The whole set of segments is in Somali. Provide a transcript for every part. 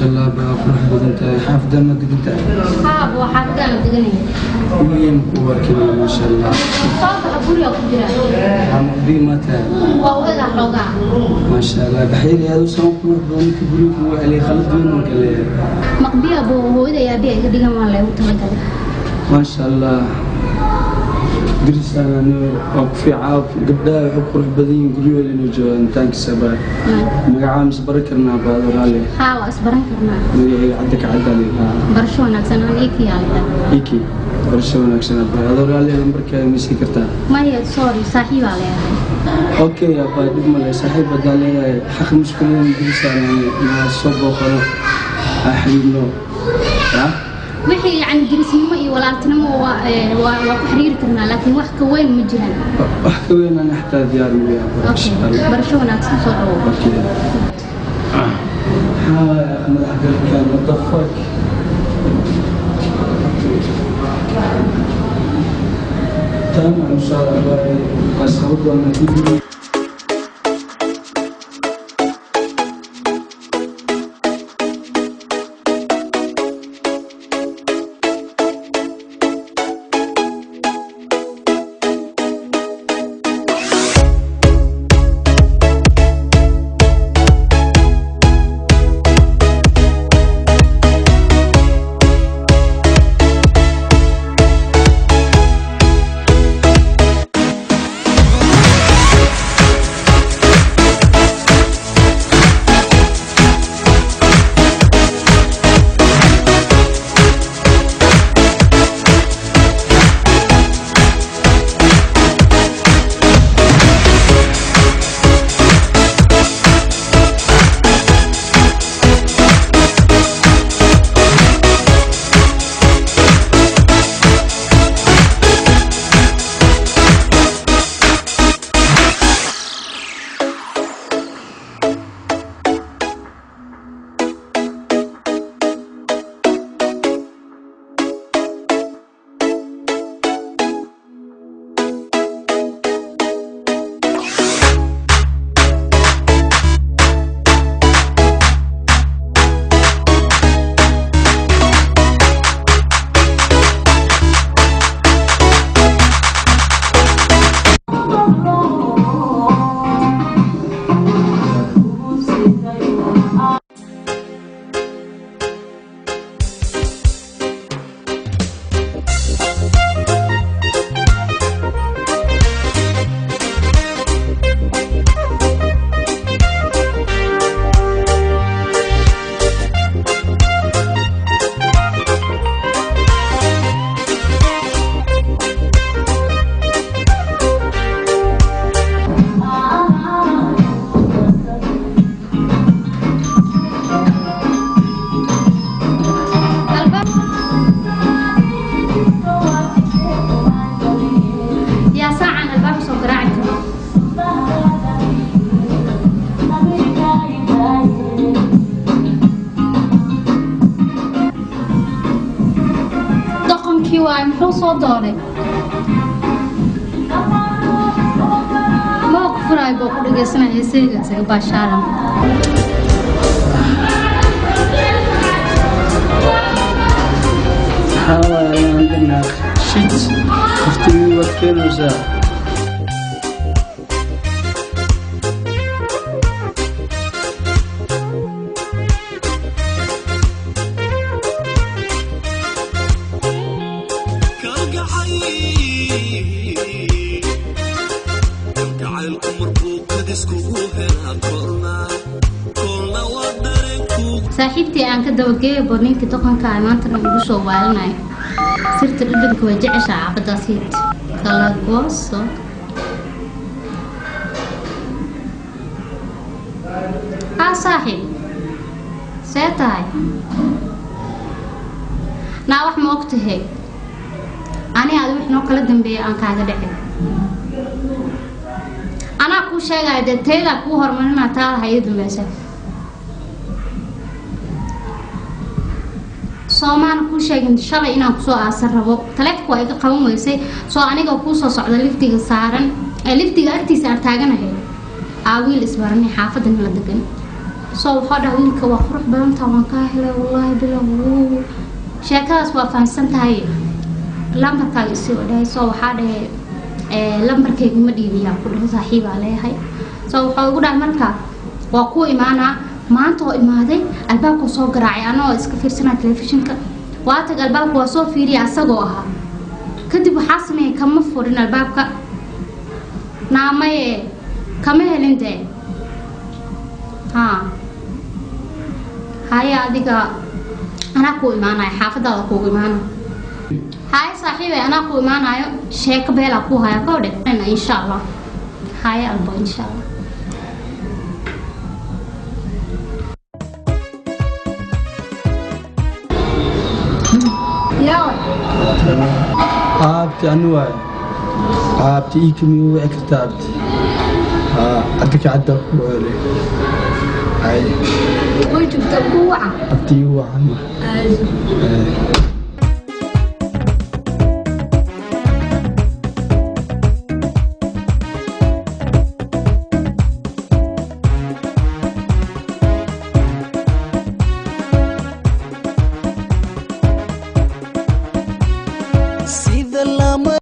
Allah, baa qurux badan tahay. Xaafaddan ma degan tahay? Haa, waa xaafadaan la deganaya. Weligeen ku arkinaa, maasha Allah. Soo baxa, guriga ku jira. Xaafadii ma tahay? Waa u egaa xoogaa. Maasha Allah, baxyar aad u soo qurux badan ninka guriga kugu celiyay, khalad weyn oo kale. Maqbiya buu hooyada iyo aabbihi iga dhigan, waan leegu talagalay. Maasha Allah, dirisaan waa ku fiicaa. Gabdhaha waxay ku qurux badan yihiin guryahooda inuu joogaan. Thanks, abaa. Magacaa mis baran karnaa, baado raali? Haa, waa isbaran karnaa. Magacayga Cadda ka Caddaa layidhahaa. Barasho wanaagsan, aan ii kiyaalida. Iki, barasho wanaagsan, abaa. Adoo raali, lambarkaaga ma sii kartaa? Maya, sorry, saaxiibaa leeyahay. Okay abaa, dhib male. Saaxiib haddaan leeyahay, xaq mushkilada dirisaan naa soo booqano, aa xiriirno ya. Wixii yacni dirisnimo iyo walaaltinimo waa ku xiriiri karnaa, laakiin wax ka weyn ma jiraan. Wax ka weyn ana xataa diyaar u yahay, abaa, insha Allah. Barasho wanaagsan, soo dhawow. Okay. Maxaa madax galkan? What the fuck? Taan insha Allah waa sabab doonaa dib. Yaa saacan albaabka soo garaaci karo? Doqonkii waay, muxuu soo doonay? Maa ku furaay buu ku dhegeysanaya sayga isaga baashaalan. Maxaa waaye aan dhanaa? Shit, waqtigii waad keenaysaa. Kalgacaylku markuu kadiskugu helaa, kolna kolna waa dareenku. Saaxiibtii aan ka dabageeyo bo ninkii doqonka ah maanta dhan igu soo waalinayo. Sirta dhadhanka waa jeceshaa caabadaas hiid kala gooso. Haa saaxiib, see tahay? Naa wax ma og tahay? Ani adi wix noo kala dambeeya aan kaaga dhicin, anaa kuu sheegaya. Dee taydaa kuu horumarinaa, taada ha ii dambaysa. Soomaana kuu sheegin shalay inaan kusoo aasan rabo? Taleefonka waa iga qaban weysay. Soo aniga kuu soo socda, liftiga saaran ee liftiga agtiisa aan taaganahay, aa wiil isbaranay, xaafadan la degan. Soo waxaa dhaha wiilka waa qurux badantaa, waan kaa helay wallaahi bilow. Sheekadaas waa fahamsan tahay. Lambarkaaga isii oo dhahay. Soo waxaa dhahay lambarkayga ma dhiibiyaa ku dhahay, saaxiibaa leeyahay. Soo wuxuu igu dhahay marka waa kuu imaanaa. Maanta oo imaaday, albaabka soo garaacay anoo iska fiirsanaya telefishinka. Waa tag albaabka, waa soo fiiriya asagoo ahaa. Kadib waxaa sameeyay kama furin albaabka, naamaye kama helin dee. Haa, haye, adiga anaa kuu imaanayo, xaafadaada kuugu imaanayo. Haye saaxiibay, anaa kuu imaanayo, sheeko beelaa kuu haya kowdhe, insha Allah. Haye albo, insha Allah. Yaa? Abti, anu waay abti, ii kami wici kartaa abti? Haa, adika cadda ku hele ay. Way joogtaa, ku waca. Abti, ii wacan. Sida lama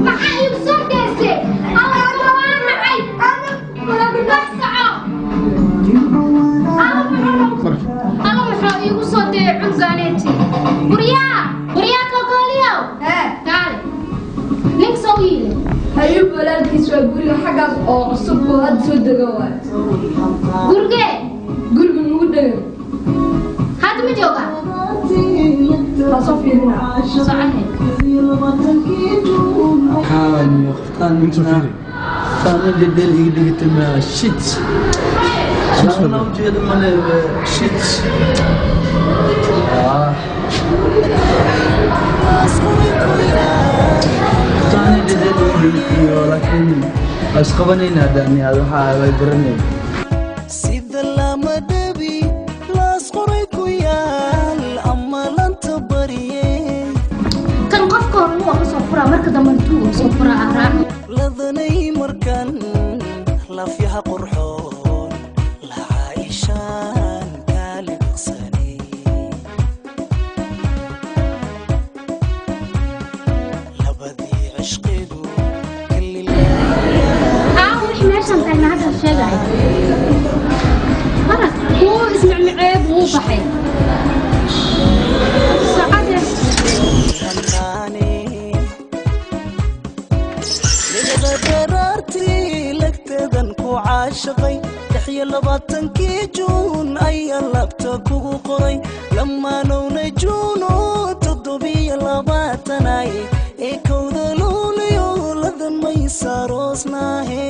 Maxaa iigu soo deysay? Alla, waa nacay. Wax soco. Alla, muxuu iigu soo deeyay cunugaaneeti? Guryaa, guryaa, kalkooliyow. Kaale, nink soo yiile. Ayub walaalkiis waa guriga xaggaas oo cusub oo hadda soo dega waay. Gurigee? Guriga nagu dhegan. Hadda ma jooga? Waa soo fiirina. Socohe. Maxaa niyo qoftaan? Inta fiiri. Qoftaan in dhedhel iga dhigata ma shit. Anaa ujeeda male shit. Ah. Qoftaan in dhedhel iga dhigatayo, laakiin waa isqabanayna hadda ani aad waxaa way baranay. Sida lama dhabi laas qoray ku yaal ama lanta barye. Kan qofka hore wuu ka soo furaa, marka dambe intuu uga soo furaa ah raac. Ladanay markan lafyaha qurxoon la caaishaan kaaliqsanay labadii cishqigu Aa, wixii meeshan taagna hadda sheegay marag wuu ismicmiceeb, wuu baxay socode. Ligada daraartii lagteedan ku caashaqay 26-kii Juun ayaa labta kugu qoray lamaanowna Juuno 27-ay ee kowda Luuliyo ladan maysaroosnaahe.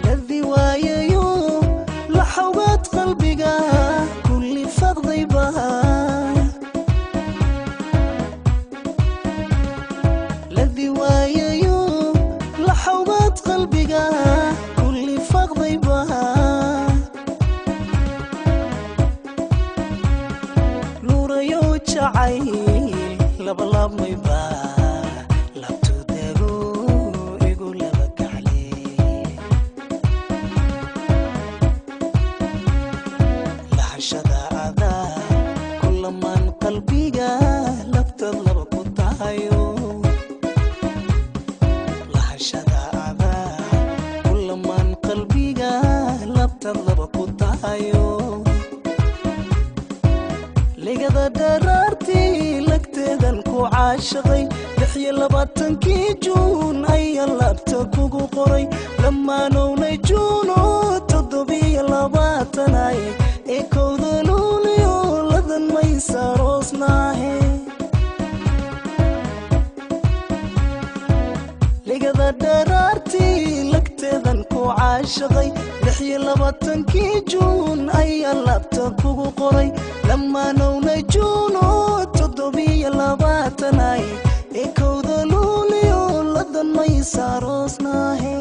Ladii waayayo la xawgaad qalbiga kulli faqdayba ladii waayayo la xawgaad qalbiga kulli faqdayba luurayo jacayl labalaabmayba labtudago igu laba kacley. Lahashada adaa kulamaan qalbiga labtad laba ku tahayo. Lahashada adaa kulamaan qalbiga labtad laba ku tahayo. Ligada dharaartii lagteedan ku caashaqay 26-kii Juun ayaa laabta kugu qoray lamaanownay Juuno 27-ay ee kowda Luuliyo ladan maysaroosnaahe. Caashaqay 26-kii Juun ayaa laabta kugu qoray. Lamaanowna Juuno 27ay ee 1-da Luuliyo ladan maysa aroosnaahe.